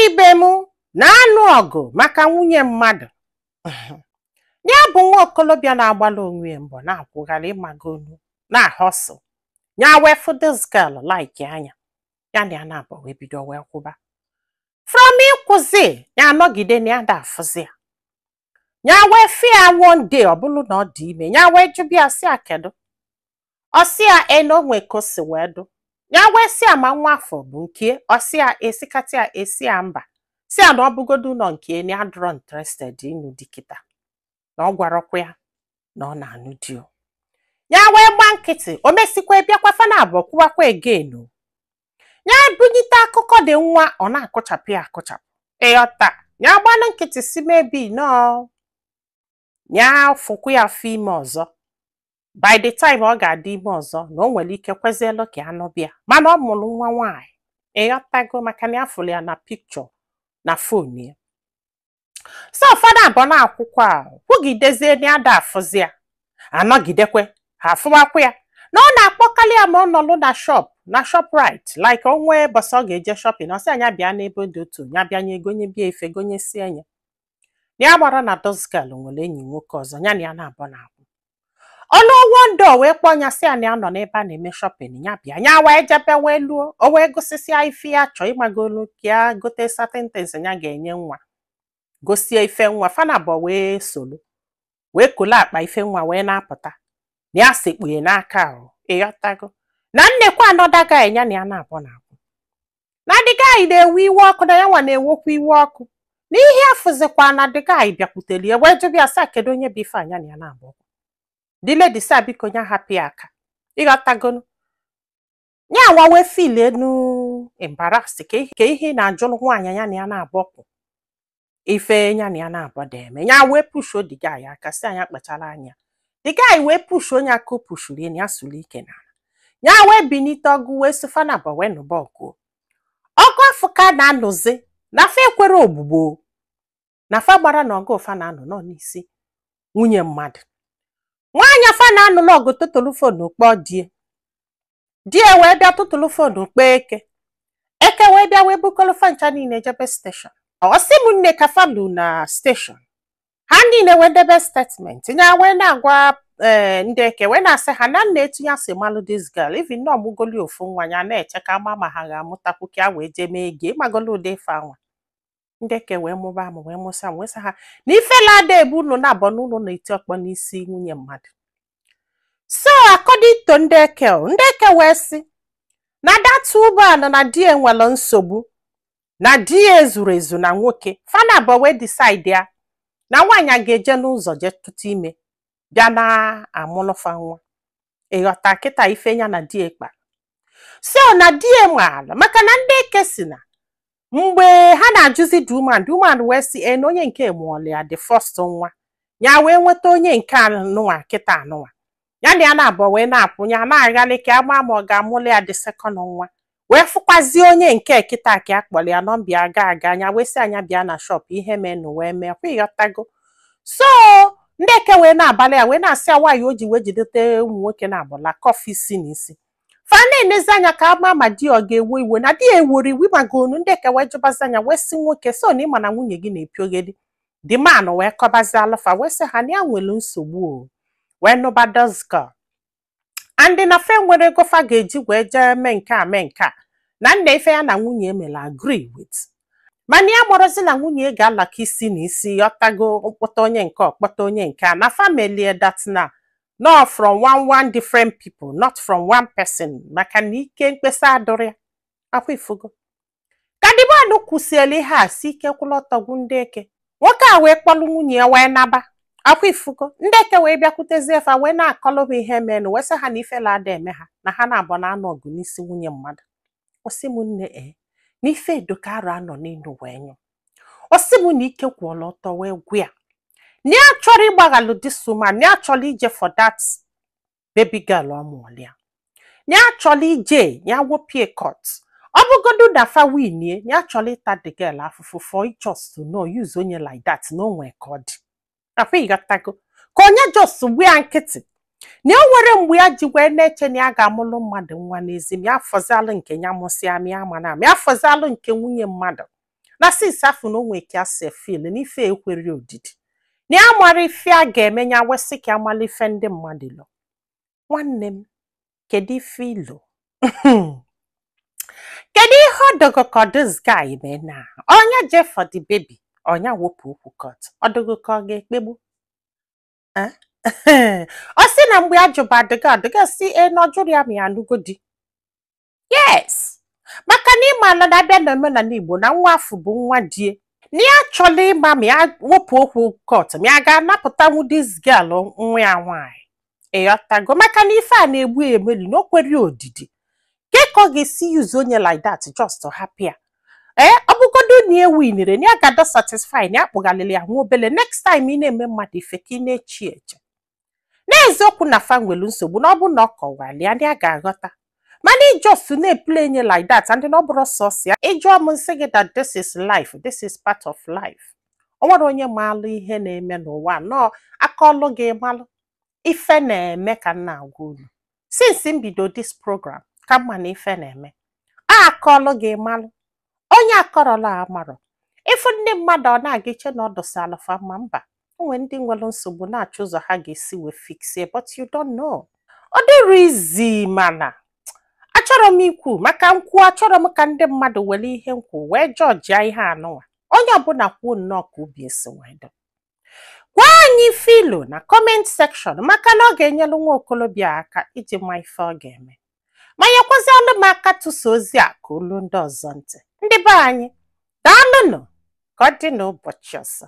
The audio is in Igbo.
Ibe m na-anụ ọgụ maka nwunye mmadụ. Ya bụ nwa okolobịa na-agbalị onwe ya mbọ, na-akwụgharị ịmagolu na-ahọsụ ya, wee fụ this girl, like anya ya na ya na-abụ, wee bido wee kwụba. From ịkwụzi ya, anọgide na ya da afụzi ya, ya wee fị ya one day, ọ bụrụ na ọ dị ime. Ya wee jụbịa sị ya kedu. Ọ sị ya e na o nwe ka o si wee dụ. Ya wee sị ya ma nwa afọ bụ nke ọ sị ya esikata ya, esi ya mba, si ya na ọ bụgodu ụlọ nke na ya dụrọ interested ịnụ di kịta, na ọ gwarọkwa ya na ọ na-anụ di o. Ya wee gba nkịtị. O mesikwa bịakwa, fana abụọ kwụwakwa again o. Ya bunyite akụkọ dị nwa, ọ na-akụchapụ ya akụchapụ, ịghọta? Ya gbanụ nkịtị, si mebi nọọ ya fụkwa ya afọ ime ọzọ. By the time ọ ga-adị ime ọzọ, na o nwere ike kwezielu ka ya nụbịa, mana ọ mụrụ nwa nwaanyị, ịghọtago? Maka na ya fụrụ ya na picture na phone ya. So ụfọdụ abụọ na-akwụkwọ a kwugidezie na ada afụzi ya, anọgidekwe ha afụwakwa ya na ọ na-akpọkalị ya ma ọ nọlụ na shop, na Shoprite, like onwe bọsị ọ ga-eje shopping, ọ sị anya bịa n'ebe dị otu, ya bịa nye gonye, bịa efe gonye sie ya. Ya gbara na this girl nwere enyi nwoke ọzọ, ya na ya na-abụ na-akwụ ọlụ. Wonder wee kpọọ ya, sị ya na ya nọ n'ebe a na-eme shopping, ya bịa. Ya wee jebe, wee luo, o wee gosisia ife ya chọọ ịmagolu ka ya gote certain things ya ga-enye nwa, gosie ife nwa. Fana abụọ wee solo wee kolo akpa ife nwa wee na-apụta, na ya sekpue n'aka ahụ, ịghọtago? Na nnekwa another guy ya na ya na-abụ na-akwụ, na the guy na-ewe iwe ọkụ, na ya nwa na-ewekwa iwe ọkụ n'ihe afụzikwa. Na the guy bịakwutere ya wee jụbịa sị kedu onye bụ ife anya na ya na-abụ. The lady sị biko ya hapụ ya aka, ịghọtagonu? Ya nwa wee feel enu embarrassed ka ihe na-ajụrụ nwaanyị ya na ya na-abụ kwụ ife ya na ya na-abụ da eme. Ya wee pushuo the guy aka, sị anya kpachara anya. The guy wee push onye aka, o pushuru ya na ya sụrụ ike n'ala. Ya wee binite ọgụ, wee sị na abụ wee nụba ọgụ. Ọgụ afọ ka a na-anụzi na fa ekwere ogbugbo na fa gbara na ọgụ fa na-anụ nọ n'isi nwunye mmadụ. Nwaanyị fa na-anụlụ ọgụ tụtụrụ phone kpọọ die. Die wee bịa tụtụrụ phone kpọọ eke. Eke wee bịa, wee bukọrọ fa ncha niile jebe station. Ọ sị m nne, ka fa lu na station, ha niile wee debe statement. Ya wee na-agwa ee ndị eke, wee na-asị ha na nna etu ya si malụ this girl, even na ọmụgoli ofu nwa, ya na-eche ka ama ma ha ga-amụtakwu ka ya wee jee mee ego, ịmagolo ụdị ife anwa. Ndị eke wee mụba amụ, wee mụsa m, wee sị ha na ifela ada ebu unu na-abọ n'ụlọ na-eti ọkpọ n'isi nwunye mmadụ. So according to ndị eke, ndị eke wee sị na that woman na di ya nwere nsogbu, na di ya ezuru ezu na nwoke. Fana abụọ wee decide ya na nwaanyị a ga-eje n'ụzọ jee tụta ime, bịa na amụlụfa nwa, ịghọta? Kịta ife ya na di ya kpara, so na di ya maara, maka na ndị eke si na mgbe ha na-ajụzi the woman, the woman wee sị e na onye nke mụọlụ ya the first nwa ya, wee nweta onye nke anụnwa kịta anụnwa ya na ya na-abụọ wee na-apụ, ya na-aghalị ka ama ma ọ ga-amụlụ ya the second nwa, wee fụkwazie onye nke kịta ka a kpọrọ ya number aga aga anya, wee sị anya bịa na shop, ihe menụ wee mee kwa, ịghọtago? So ndị eke wee na-abalị ya, wee na-asị ya nwaanyị o ji wee jidete ụmụ nwoke na-abụla kọfị isi na isi. Fa na-enezi anya ka ama ma di ọ ga-ewe iwe, na di ya ewere iwe magonu. Ndị eke wee jụbazi anya, wee sị nwoke so na ịma na nwunye gị na-epi ogheli. The man wee kọbazi alụfa, wee sị ha na ya nwere nsogbu o wee nụba this girl, and na fe nwere ego fa ga-eji wee jee mee nke a, mee nke a, na nna ife ya na nwunye emere agree with, mana ya gbọrọzi na nwunye ga-alaka isi na isi, ọtago? Mkpọta onye nke ọkpọta onye nke a na family that na no from one one different people, not from one person, maka na ike mkpesa adụrụ ya akwa. Ifugo ka the man kwụsiela ihe a, si ike kwụla ọtọgwu ndị eke. Nwoke a wee kpọlụ nwunye ya wee naba akwa. Ifugo ndị eke wee bịakwutezie fa, wee na-akọlụ ha ihe menụ, wee sị ha na ifela ada eme ha, na ha na-abụ na anụ ọgụ n'isi nwunye mmadụ. Ọsị m nne, ee, na ife edo ka arụ anọ n'elu wee nyụ. Ọsị m na ike kwụọla ọtọ wee gwu ya na ya chọrọ ịgbaghalụ this woman, na ya chọrọ ije for that baby girl ọ mụọlụ ya, na ya chọrọ ije ya wopie court, ọ bụgodu na fa winie, na ya chọrọ ịta the girl afụfụ for just to know use onye like that, na o nwee ka ọ dị afọ, ịghọtago? Ka onye just gbu ya nkịtị, na o nwere mgbe ya ji wee na-eche na ya ga-amụlụ mmadụ nwa n'ezi ma ya fọzialụ nke ya mụsịa ma ya mana ma ya fọzialụ nke nwunye mmadụ. Na since afọ na o nwee ka si feel n'ife ekweri odidi na ya mara ife a ga-eme, ya wesị ka amala ife ndị mmadụ lọ. Nwanne m, kedu ife ilo? Kedu ihe ọ dogo ka this guy mee na ọnya jee for the baby, ọnya wepụ okwu court? Ọ dogo ka ọ ga-ekpegbu? Eh? Ọ sị na mgbe ajụba adịga adịga si e na ọ jụrụ ya ma ya anụgo di. Yes, maka na ịma na abịa na omenala Igbo na nwa afọ bụ nwa die, na ya chọrọ ịma ma ya wepụ okwu court, ma ya ga-anapụtanwu this girl nwa ya nwaanyị. Ịghọtago? Maka na ife a na-egbu ya emeli na o kwere odidi ke ka ọ ga-esi use onye like that just to happy ya. Ee, ọ bụgodo na ewu inere na ya ga-adọ satisfy na ya kpụghalịrị ya nwa obele. Next time ị na-eme mmadụ ife, ka ị na-echi eche n'eziokwu na fa nwere nsogbu, na ọ bụ na ọ kọwara ya, ndị a ga-aghọta. Mana ị just na-eplay nye like that, and na ọ bụrụ sọsọ ya. Ịjụọ m, nsị gị that this is life, this is part of life. O nwere onye maalụ ihe na-eme n'ụwa nọọ aka ọlụ gị malụ ife na-eme. Ka m na-agwa unu, since m bido this program, ka mma na ife na-eme a akọọlụ gị malụ onye akọrọla amarọ. Ịfụ ndị mmadụ, ọ na-aga iche na ọ dọsala fa mma. Mba, o nwere ndị nwere nsogbu na-achọ ụzọ ha ga-esi wee fixie, but you don't know. Ọ dịrị izi, mana achọrọ m ikwu maka nkwụ. Achọrọ m ka ndị mmadụ were ihe nkwụ wee jọjịa ihe anụnwa. Onye ọbụla kwuo nnọọ ka obi esi wee dị. Gwa anyị filo na comment section, maka na ọ ga-enyelu nwa okolobịa aka iji ma ife ọ ga-eme, ma nyekwazialụ m aka tụsa ozi a ka olu ndị ọzọ ntị. Ndị be anyị, daalụnụ. Ka ọ dị n'ụbọchị ọzọ.